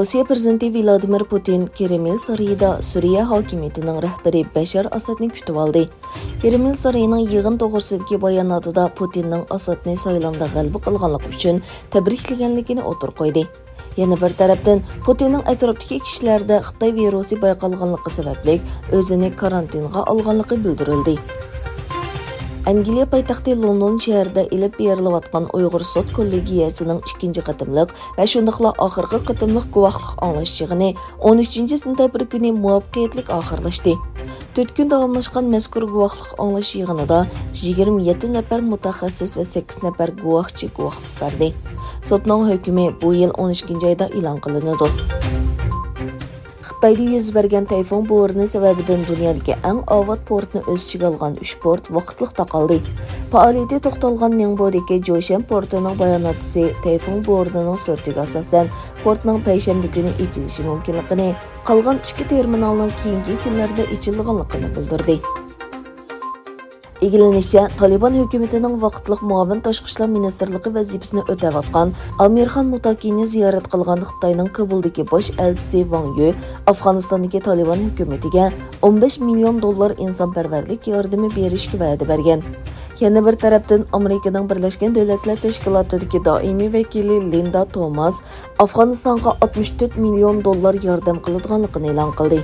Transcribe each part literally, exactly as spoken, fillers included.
روسىيە پىرېزىدېنتى ۋلادىمىر پۇتىن كرېمل سارىيىدا سۈرىيە ھاكىمىيىتىنىڭ رەھبىرى بەشار ئاسادنى كۈتۈۋالدى. كرېمل سارىيىنىڭ يىغىن توغرىسىدىكى باياناتىدا پۇتىننىڭ ئاسادنى سايلامدا غەلىبە قىلغانلىقى ئۈچۈن تەبرىكلىگەنلىكىنى ئوتتۇرىغا قويدى. يەنە بىر تەرەپتىن، پۇتىننىڭ ئەتراپتىكى كىشىلەردە خىتاي ۋىرۇسى بايقالغانلىقى سەۋەبلىك، ئۆزىنى كارانتىنغا ئالغانلىقى بىلدۈرۈلدى. ئەنگلىيە پايتەختى لوندون شەھىرىدە ئېلىپ بېرىلىۋاتقان ئۇيغۇر سوت كوللېگىيەسىنىڭ ئىككىنچى قېتىملىق ۋە شۇنداقلا ئاخىرقى قېتىملىق گۇۋاھلىق ئاڭلاش يىغىنى ئون ئۈچىنچى سېنتەبىر كۈنى مۇۋەپپەقىيەتلىك ئاخىرلاشتى. تۆت كۈن داۋاملاشقان مەزكۇر گۇۋاھلىق ئاڭلاش يىغىنىدا يىگىرمە يەتتە نەپەر مۇتەخەسسىس ۋە سەككىز نەپەر گۇۋاھچى گۇۋاھلىق بەردى. سوتنىڭ ھۆكمى بۇ يىل ئون ئىككىنچى ئايدا ئېلان قىلىنىدۇ. خىتايدا يۈز بەرگەن تەيفۇڭ بورىنى سەۋەبىدىن دۇنيادىكى ئەڭ ئاۋات پورتنى ئۆز ئىچىگە ئالغان ئۈچ پورت ۋاقىتلىق تاقالدى. پائالىيىتى توختالغان نىڭبودىكى جوشەن پورتىنىڭ باياناتچىسى تەيفۇڭ بورىنىنىڭ سۈرىتىگە ئاساسەن، پورتنىڭ پەيشەنبە كۈنى ئېچىلىشى مۇمكىنلىقىنى، قالغان ئىككى تېرمىنالنىڭ كېيىنكى كۈنلەردە ئېچىلىدىغانلىقىنى بىلدۈردى. ئىگىلىنىشىچە، تالىبان ھۆكۈمىتىنىڭ ۋاقىتلىق مۇئاۋىن تاشقى ئىشلار مىنىستىرلىقى ۋەزىپىسىنى ئۆتەۋاتقان ئامىرخان مۇتاكىنى زىيارەت قىلغان خىتاينىڭ كابۇلدىكى باش ئەلچىسى ۋاڭ يۈ ئافغانىستاندىكى تالىبان ھۆكۈمىتىگە ئون بەش مىليون دوللار ئىنسانپەرۋەرلىك ياردىمى بېرىشكە ۋەدە بەرگەن. يەنە بىر تەرەپتىن، ئامېرىكىنىڭ بىرلەشكەن دۆلەتلەر تەشكىلاتىدىكى دائىمىي ۋەكىلى لىندا توماس ئافغانىستانغا ئاتمىش تۆت مىليون دوللار ياردەم قىلىدىغانلىقىنى ئېلان قىلدى.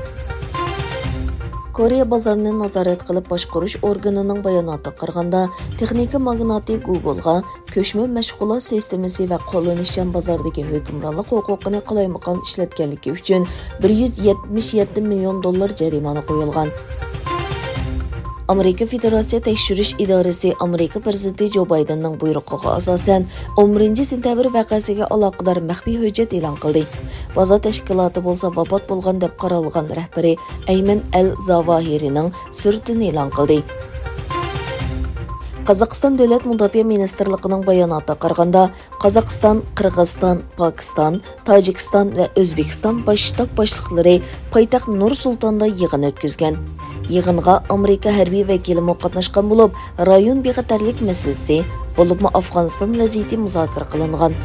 كورېيە بازارنى نازارەت قىلىپ باشقۇرۇش ئورگىنىنىڭ باياناتىغا قارىغاندا، تېخنىكا ماگناتى گۇگلغا كۆچمە مەشغۇلات سىستېمىسى ۋە قوللىنىشچان بازاردىكى ھۆكۈمرانلىق ھوقۇقىنى قالايمىقان ئىشلەتكەنلىكى ئۈچۈن بىر يۈز يەتمىش يەتتە مىليون دوللار جەرىمانە قويۇلغان. ئامېرىكا فېدېراتسىيە تەكشۈرۈش ئىدارىسى ئامېرىكا پىرېزىدېنتى جو بايدېننىڭ بۇيرۇقىغا ئاساسەن، ئون بىرىنچى سېنتەبىر ۋەقەسىگە ئالاقىدار مەخپىي ھۆججەت ئېلان قىلدى. بازار تەشكىلاتى بولسا ۋاپات بولغان دەپ قارالغان رەھبىرى ئەيمەن ئەل زاۋاھىرىنىڭ سۈرىتىنى ئېلان قىلدى. قازاقىستان دۆلەت مۇداپىئە مىنىستىرلىقىنىڭ باياناتىغا قارىغاندا، قازاقىستان، قىرغىزىستان، پاكىستان، تاجىكىستان ۋە ئۆزبېكىستان باش شتاب باشلىقلىرى پايتەخت نۇر سۇلتاندا يىغىن ئۆتكۈزگەن. يىغىنغا ئامېرىكا ھەربىي ۋەكىلىمۇ قاتناشقان بولۇپ، رايون بىخەتەرلىك مەسىلىسى، بولۇپمۇ ئافغانىستان ۋەزىيىتى مۇزاكىرە قىلىنغان.